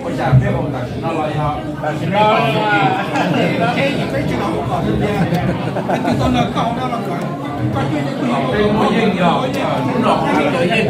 Ua cas peb hauv tam sim no los yog, tam sim no peb muaj yeej yog, hnub no kuv cov yeej.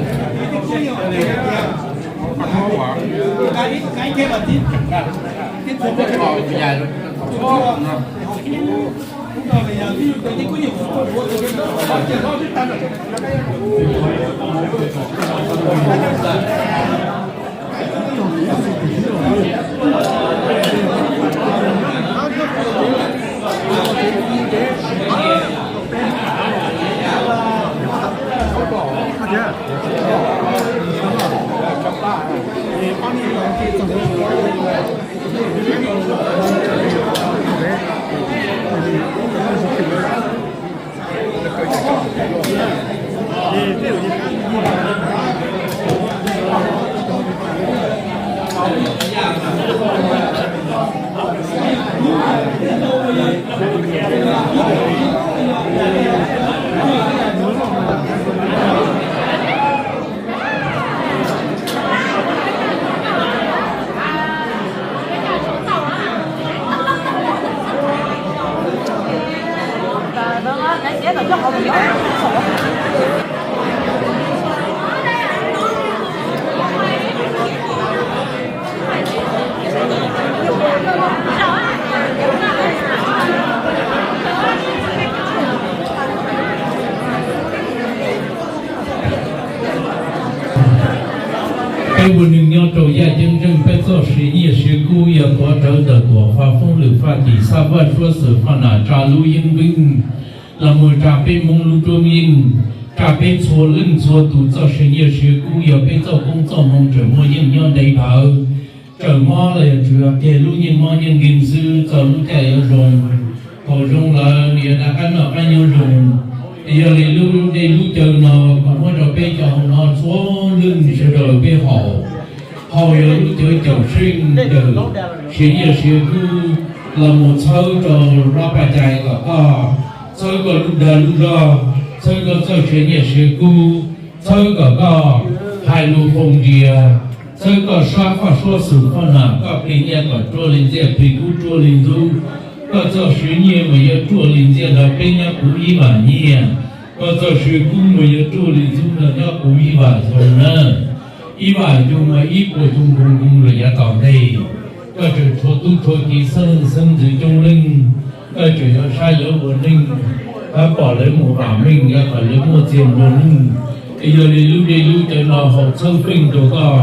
Peb ua neeg nyob rau yaj ceeb zeej, peb txoj siv nyiaj siv kub yog tuav rawv ntawm tuam faj foob lwm faj tim xab vaj suab xwm faj nam tsa lub yeeb npeeb los mus tsa peb Hmoob lub nruab yeej, tsa peb txhua leej txhua tus txoj siv nyiaj siv kub yog peb txoj koob txoj hmoo tseem muaj yeej nyob ntev dhawv. Tseem mob los yog tsuas yog kiag lub yeej mob yeej nkeeg xwb, txog lub caij yuav zoo, thaum zoo lawm nws yuav rov qab noj qab nyob zoo. Yog li lub dej lub cawv no kuv muab rau peb cov hauv no txhua leej sawv daws peb haus. Haus yog lub cawv caum seej, cawv siav nyiaj siav kub los mus txhawb rau lub paj cai kom koj txhawb koj lub dag lub zog, txhawb koj txoj siav nyiaj siav kub, txhawb kom koj hais lus foom ntias, txhawb koj sab faj suab xwm faj nam, koj plig nyiaj kom ruaj li ntxiaj, plig kub ruaj li ntxub. Koj txoj siv nyiaj mas yuav ruaj li ntxiaj nrog peb nyob puv ib vam nyiaj, koj txoj siv kub mas yuav ruaj li ntxub nrog nyob puv ib vam xyoo na. Ib vam xyoo mas ib puas xyoo nkoos nkoos lawm yav tom ntej. Koj tseem tshuav tub tshuav kiv xeeb leej xeeb ntxwv coob leej, koj tseem yuav saib lawv ua neej, koj pom lawv mus vam meej, yog kom lawv muaj txiag nplua nuj. Yog li lub dej lub cawv no haus txhawb feej rau koj,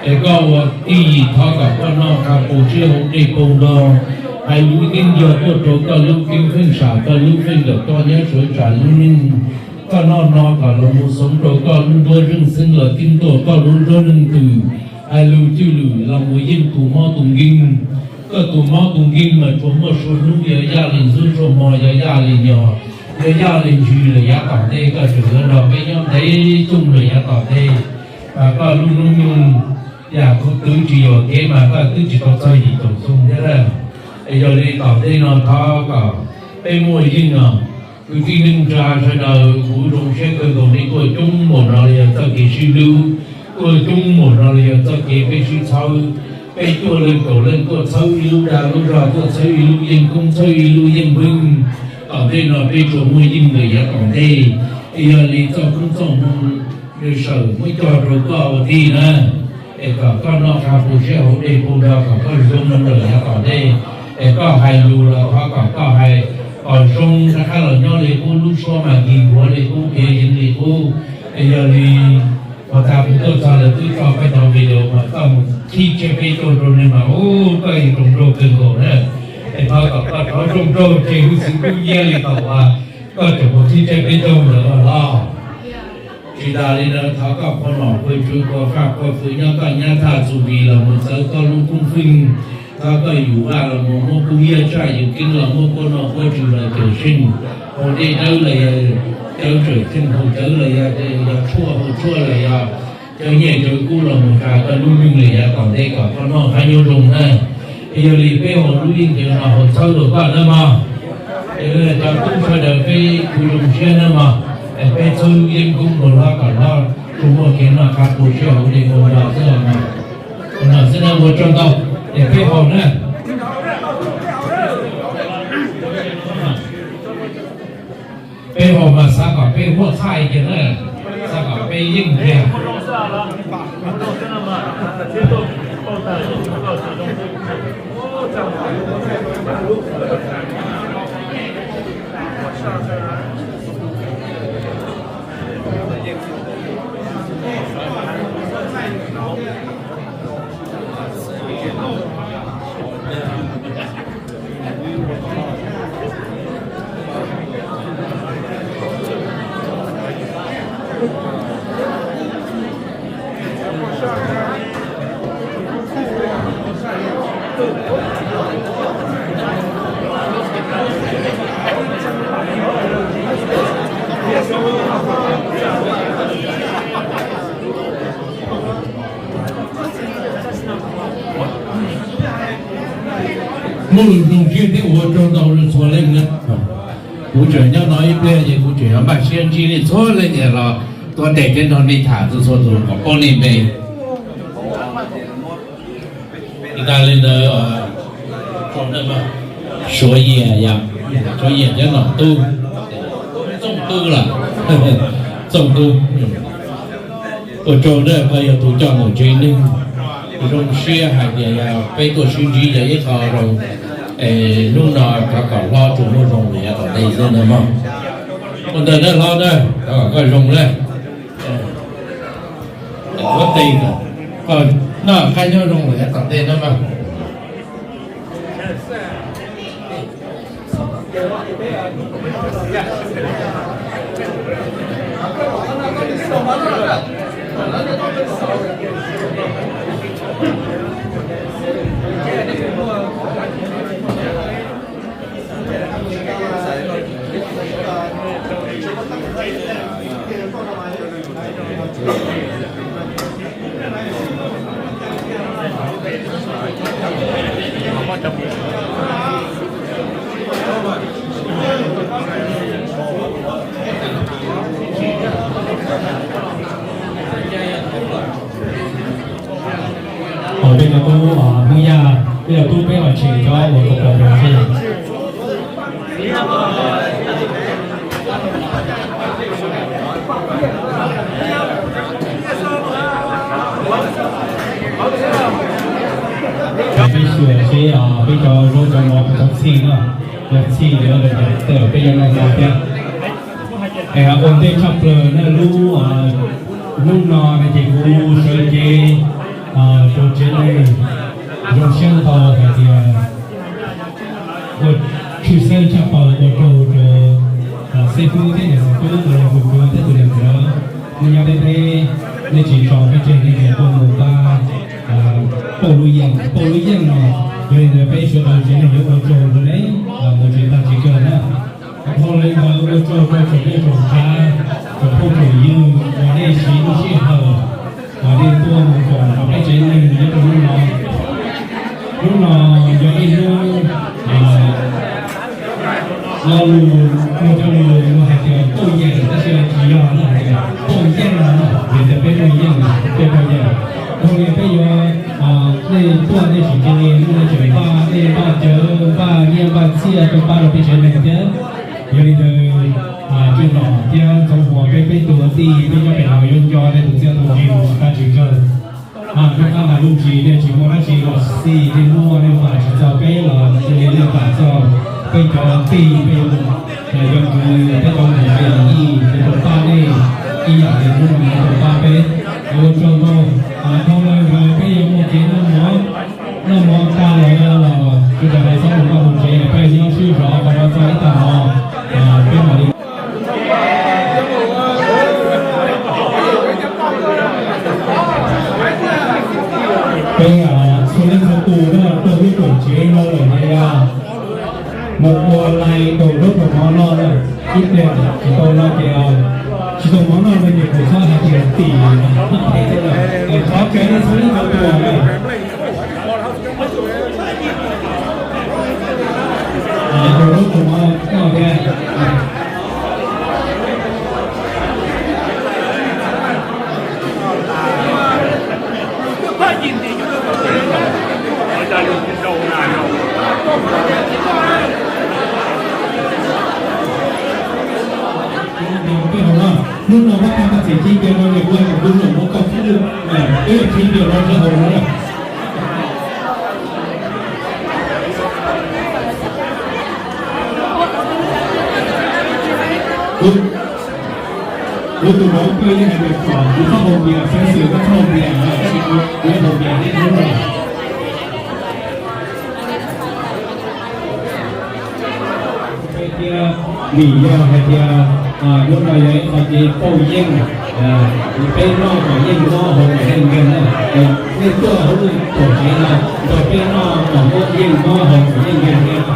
es koj ua tij thov kom koj noj qha pus siab hauv dej paug nrog, hais lus yeeb yog tuaj rau koj lub ceeb feej sam koj lub feej kom koj nyob sawv tsam lub neej. Koj noj no kom los mus xoov rau koj lub nruab zeej xeeb los ceeb tuaj koj lub nruab neej twm, hais lus cwj lwm los mus yeej tus mob tus nkeeg. Koj tus mob tus nkeeg mas tsuas muaj sua hnub yog yaj li ntxub, sua hmo yog yaj li nyog, yog yaj li ntsis lawm yav tom ntej, koj tseem yuav nrog peb nyob ntev coob lawm yav tom ntej. Mas koj lub hnub nyoog yam kuv twv tsis yuam kev mas koj twb tsis tau txog yim caum xyoo thiab lawm. Es yog li tom ntej no thov kom peb muaj yeej no. Kwv tij neej tsa sawv daws, kuv zoo siab kawg nkaus nej tuaj coob npaum no los yog txoj kev sib hlub, tuaj coob npaum no los yog txoj kev peb sib txhawb, peb tuaj leej kaum leej tuaj txhawb ib lub dag lub zog, tuaj txhawb ib lub yeeb koob, txhawb ib lub yeeb npeeb. Tom ntej no peb tsuas muaj yeej lawm yav tom ntej. Es yog li txoj koob txoj hmoo nws sawm muab cog rau koj ua tij na, es kom koj noj qha pus siab hauv dej paug nrog, kom koj zoo lawm yav tom ntej. Es koj hais lus los thov kom koj hais kom zoo rov qab los nyob li qub, lub suab mas nkig nkuav li qub, khiav yeev li qub. Es yog li uas tas kuv tuaj txog lawv twb tso koj cov video mas koj mus khib tsiab peb caug rau neeg mas ub, koj yuav zoo nraug kawg nkaus na. Es thov kom koj rov zoo nraug ces huv xwm kub nyiab li thaum uas koj tseem mus khib tsiab peb caug ntawd los. Tsis tas li ntawd thov koj qhuas nom qhuas tswv, qhuas faj qhuas fwm nyob koj nyab Thaj Txus Vis los mus txawv koj lub koob feej. Txhob koj yus vaj los mus muab kub hiab tshaj yus keeb los muab kua noj kua tswv los cawm seej, haus dej dawb los yog cawv tsawm seej haus cawv los yog, yog tshuaj haus tshuaj los yog cawv nyiaj cawv kub los mus tsa koj lub neej los yav tom ntej kom koj noj qab nyob zoo na. Es yog li peb haus lub yeeb ncuab no haus txhawb rau koj na mog. Es cov tub sawv daws peb kuj zoo siab na mog, es peb txhawb lub yeeb kub rau hlob kom hlob tsuas muaj kev noj qab puas siab hauv dej hauv npua xwb os mog. No xwb na, ua tsaug ntau, es peb haus na. Peb haus mas xav kom peb huaj txhaj kiag na, xav kom peb yeej kiag. Muaj lus zoo siab thiab ua tsaug ntau rau txhua leej na. Kuv tseem nyob no ib pliag ces kuv tseem yuav npaj siab ntsib nej txhua leej los tuav tes thiab nrog nej tham txhua txhua tus kom paub nej npe. Ib tag li ntawd, Suav Yias, Suav Yias cov nom tub, Txooj Tub lawm, Txooj Tub. Ua tsaug na, koj yog tus coj mus tsev neeg. Zoo siab hais tias yog peb tuaj sib ntsib yog ib qho zoo, es hnub no rov kom hlob tsuas muaj zoo li yav tom ntej xwb na mog. Ua ntawd na hlob na, rov kom koj zoo na. Ua tes kom koj noj qab nyob zoo li yav tom ntej na mog. Peb cov tub Hmoob Yaj, peb cov tub peb los tshem cov uas kaus paus rau seb. Peb xyuas seb peb cov zaub cov mov puas tau txhij na, yog txhij ces tej zaum peb yuav noj no thiab. Es ua ntej tshaj plaws na, lub, hnub no no ces kuv sawv cev rau tsev neeg zoo siab ntau hais tias ua tshwj xeeb tshaj plaws ua tsaug rau xib fwb thiab niam xib fwb, tus niam tus txiv thiab tus niam ntxawm, nej nyob deb deb, nej tsis tso peb tseg, nej tuaj mus pab pauj lub yeej, pauj lub yeej no. Yog li ntawd peb sawv daws tsev neeg yuav ua tsaug rau nej mus tsis tag tsis kawg na. Dhau li ntawd ua tsaug rau tsoom neej tsoom tsav, tsoom phooj tsoom ywg uas nej siv lub sij hawm uas nej tuaj mus koom rau peb tsev neeg nyob rau hnub no. Hnub no yog ib hnub lo lus, muaj cov lo lus hais tias pauj yeej, tab sis tsis yog no hais tias pauj yeej no, vim tias peb muaj yeej, peb pauj yeej. Dhau li peb yuav, nej tuaj nej tsis cia li, nej tseem npaj, nej npaj cawv npaj nyiaj npaj txiaj tuaj pab rau peb tsev neeg thiab. Yog li ntawd, Tsuj Nom thiab Ntxoov Huas, peb peb tug tij peb nyob pem no yuav nco nej tus txiaj tus ntsig mus tag tsis kawg. Rov qab hais lub ntsis, nej tsis muaj dab tsi los xij, nej muaj nej pam tsis txog peb los cia li nej pam txog peb cov tij, peb cov kwv, peb cov niam yij, peb tuaj pab nej ib yam li hnub no nej tuaj pab peb. Ua tsaug ntau. Dhau li ntawd peb yuav muaj kev noj mov, noj mov tag los sawv daws hais txhob mus vaj mus tsev, peb nyob sib zov qhov no txog ib tag hmo, peb txhua leej txhua tus tuaj lub koom Mus ua lais rau lub tus mov noj na, ib pliag tsis tau no ces, tsis tau mov noj no ces kuv txhob hais tias tim, thov txaus nej txhob ib txhia tuaj na. Ua lub tus mov noj thiab. Hnub no pab thaj pab txim ci ntawm no nws kuj yog tus hlub no muab koj pub, peb yog ci ntawm no rau hauv no na. Kuv tus mov koj yeej hais tias kom kuv txhob haus npias, xeeb xwm koj txhob haus npias, koj tsis kuv kuv haus npias thiab hnub no. Hais tias, vim yog hais tias hnub no yog ib qho kev pauj yeej, peb noj kom yeej mob hauv kom yeej nkeeg na. Nej tuaj hauv lub tuam tsev no nrog peb noj kom muab yeej mob hauv kom yeej nkeeg thiab.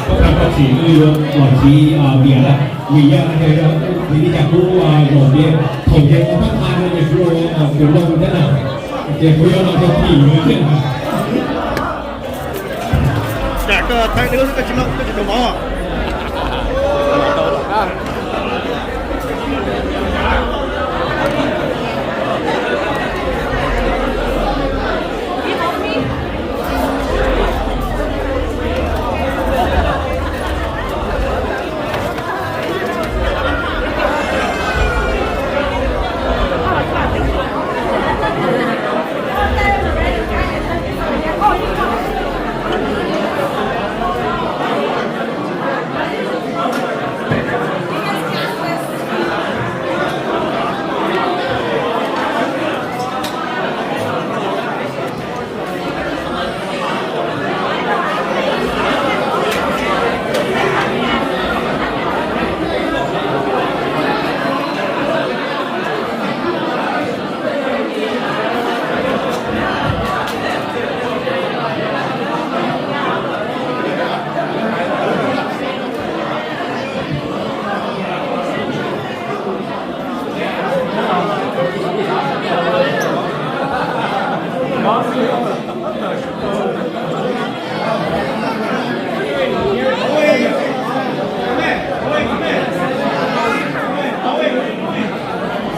Pab thaj pab txim wb yuav los txiv npias lawm, vim yog hais tias yog txiv li cas kuv los npias thaum ces pab thaj no ces kuv tus loo thiab na, ces kuv yuav los rau tim no thiab. Tsam koj thaij dib xwb koj tsis mloog koj tsis tau mov.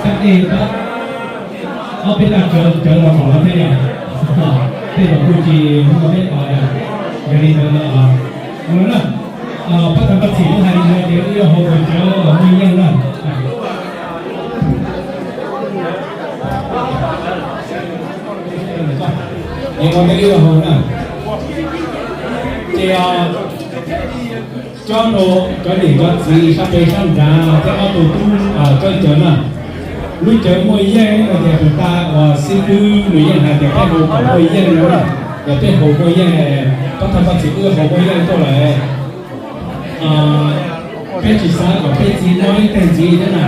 Sab ej tab, ob peb tag cawv cawv los kom los thiab yom. Tej zaum kuj tsis muaj peb os, yog li ntawd ua na. Pab thaj pab txim wb hais li ntawd ces wb yuav haus kom cawv kom muaj yeej na. Ces ua ntej wb yuav haus na, ces cob rau cov niam cov txiv sab pem sab nrad thiab ob tug tub tsob cawv na. Lub cawv muaj yeej no ces tus tag uas xib fwb nws yeej hais tias peb haus kom muaj yeej no na. Yog peb haus muaj yeej, pab thaj pab txim wb haus muaj yeej tuaj lawm, peb tsis xav kom peb txiv mob ib teg ntxiv thiab na.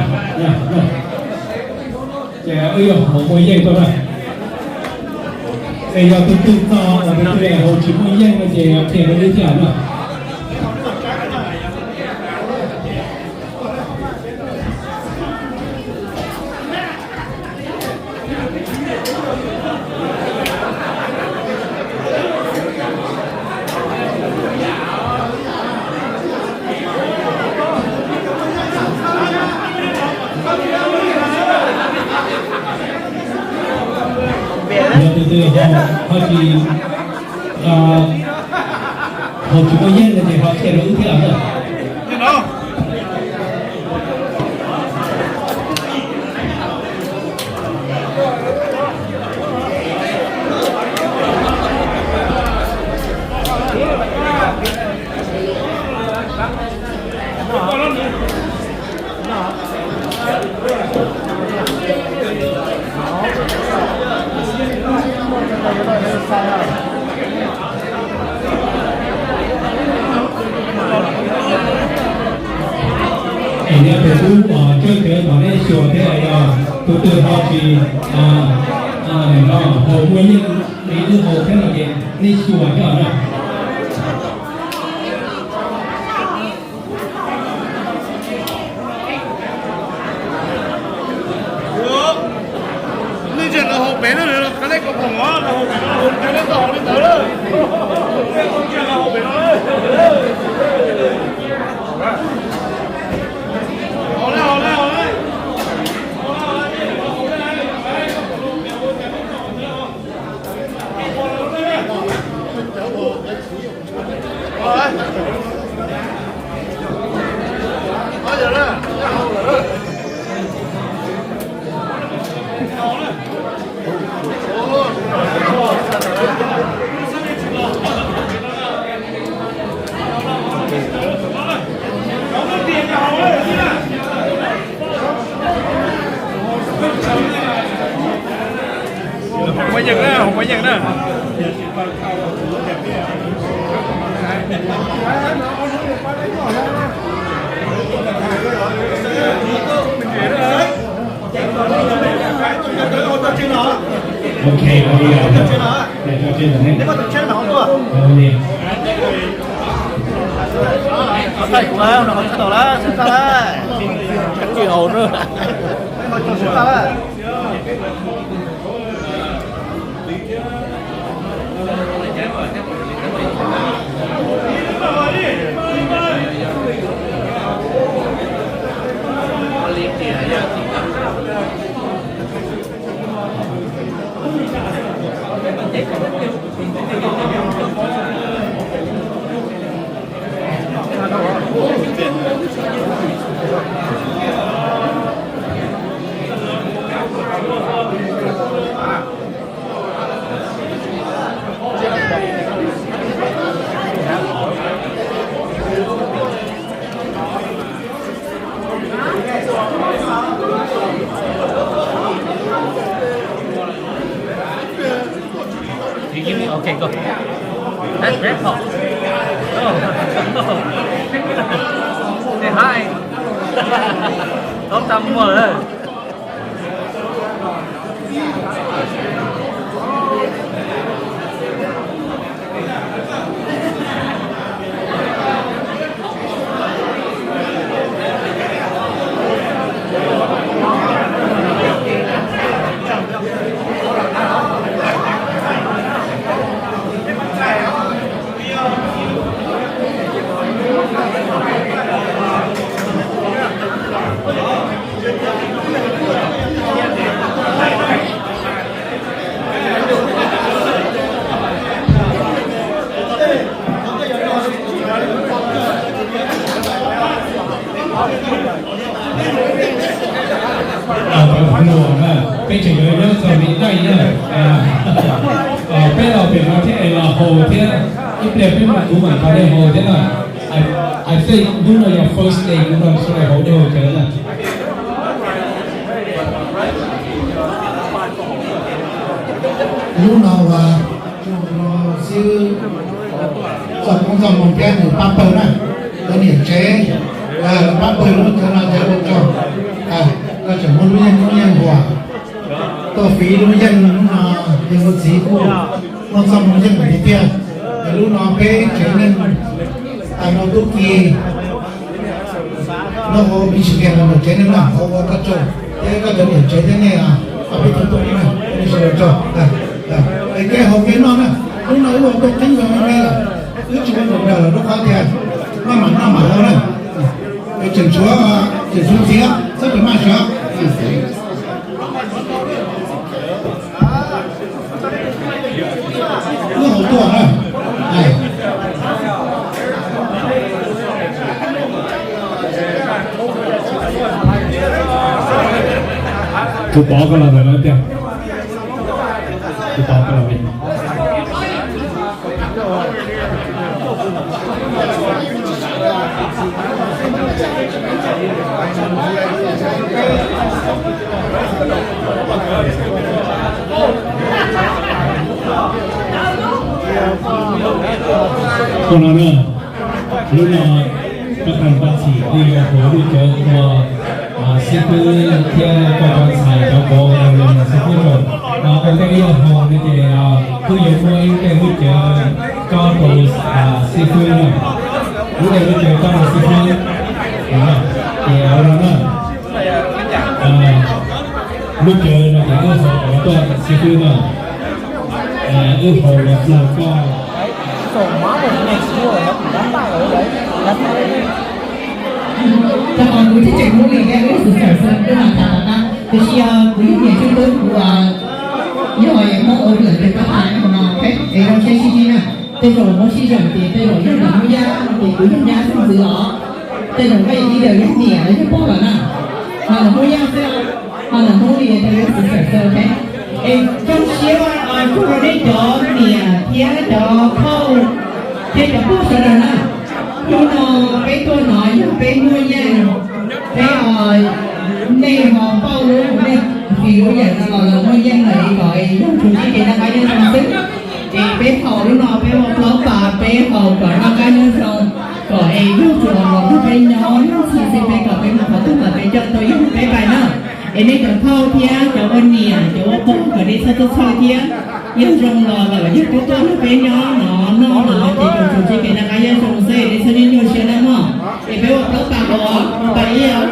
Ces wb yuav haus muaj yeej tuaj na. Es yog tus twg txog uas tus twg haus tsis muaj yeej no ces qhia rau wb thiab na. Yog tus twg ho tsis, ho tsis muaj yeej no ces ho qhia rau wb thiab na. Es niaj tus tub, Cov tom nej xyuas thiab yog tus twg ho tsis, no haus muaj yeej li wb haus thiab no ces nej xyuas thiab na. Nej ntsia lawv haus pem na, lawv qab leb kom pom os, lawv haus pem no, lawv tau haus li ntawd. Ntsia lawv haus pem no. Hauv pab yeej na, hauv pab yeej na. Ok, ok, ok. Thaij kuv, no qhov tsis tau lawm, tsis tau lawm. Tsis haus na. You give me, okay, go. That's very hot. Oh. Say hi. Tov tag muag lawm. Peb tseem yuav nyob txog vim daj na, peb los pem no thiab es los haus thiab, ib pliag peb mam kuv mam nrog nej haus thiab na. I think hnub no yog first day kuv nrog sawv daws haus dej haus cawv na. Hnub no uas xib hwb txoj koob txoj moo thiab nws pab pawg na, cov niam tsev pab pawg lub cawv no cawv ua tsaug, koj tseem muab lub yeej koob yeej huam tuaj fiv lub yeej hnub no, yog ua txiv kuj muaj txoj moo yeej tiag tiag. Lub no peb tsev neeg no tub ki nyob hauv Michigan los niam tsev neeg na, ua koj tsaug thiab koj cov niam tsev thiab nej, peb tug tub na, nej sawv daws tsaug. Es kev haus kev noj na, hnub no wb ua tuaj qeeb zoo me me lawm, wb tsis ua nrawm nrawm lawm rau qhov tias maj mam noj mam haus na. Es tseem tshuav, tseem tshuav ntxiv, txhob tseem maj siab. Wb haus tuaj na. Kuv pov koj los ntawm no tiag. Kuv pov koj los li. Hnub no na, hnub no pab pab txhim thiaj yuav haus lub cawv ua Xib fwb thiab koj cov ntxhais cov vauv los yog xib fwb rau, ua tej ib yam haus no ces kuj yuav muaj ib tej lub cawv coj rau xib fwb na. Ib tej lub cawv coj rau xib fwb. Ces ua no na, lub cawv no ces wb haus cov tuaj xib fwb na. Wb haus los plag koj. Rau qhov kuv thiaj tseem hnub li thiab wb xav xav xwb, wb mam tham tom qab. Tiam sis yog kuv yog niam tswj tub kuv yog Hmoob ua lawm tes pab tas no es zoo siab sib ntsib na. Tej zaum Hmoob sib zeem ces tej zaum yog lawv Hmoob Yaj no ces kuv yog nyab xwb ntxiv los. Tej zaum koj yog ib yam yog niam los yog pog lawm na. Ho lawv Hmoob Yaj xwb, ho lawv Hmoob li rau wb xav xav xwb. Es zoo siab rau nej cov niam thiab cov phauj thiab cov pog sawv daws na. Hnub no peb tuaj no yog peb muaj yeej, peb, nej ho pauj lub, nej fiv lub yam no los lawv muaj yeej lawm es kom yog tsuas sib kev noj qab nyob zoo xwb. Es peb haus lub no peb ua plaub pas, peb haus kom noj qab nyob zoo, kom es yog tsuas los nrog peb nyob ib txhis xwb, peb kom peb mus qhov twg los peb coj tau yog peb pais na. Es nej cov phauj thiab cov ua niam cov ua pog kom nej txhawj txhawj thiab. Yog zoo los lawm yog twb tuaj nrog peb nyob no noj no ces tsuas sib kev noj qab nyob zoo xwb, nej txhob nyuaj nyuaj siab na mog. Es peb ua plaub pas haus, pas ib os.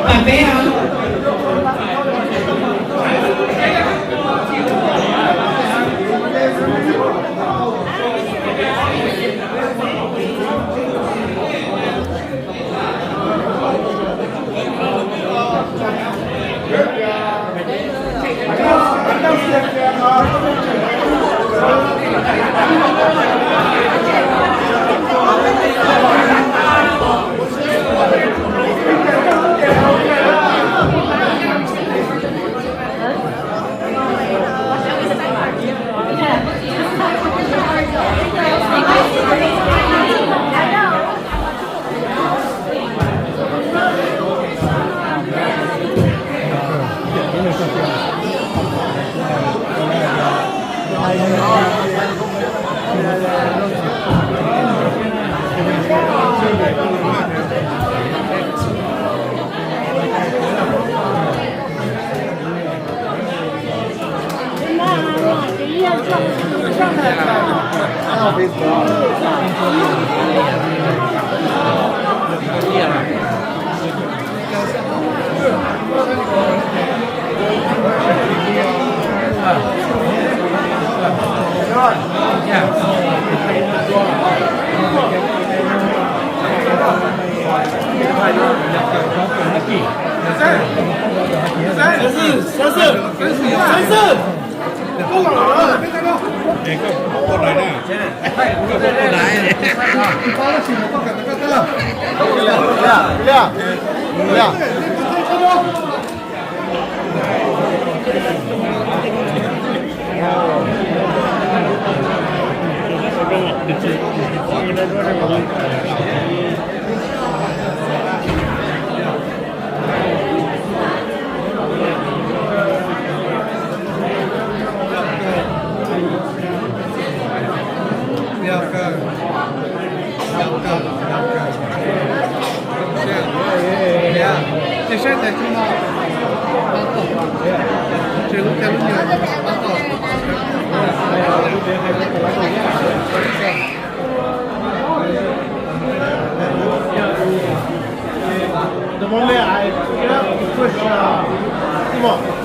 Pas peb os. The one there, I, yeah, push, uh, Timo.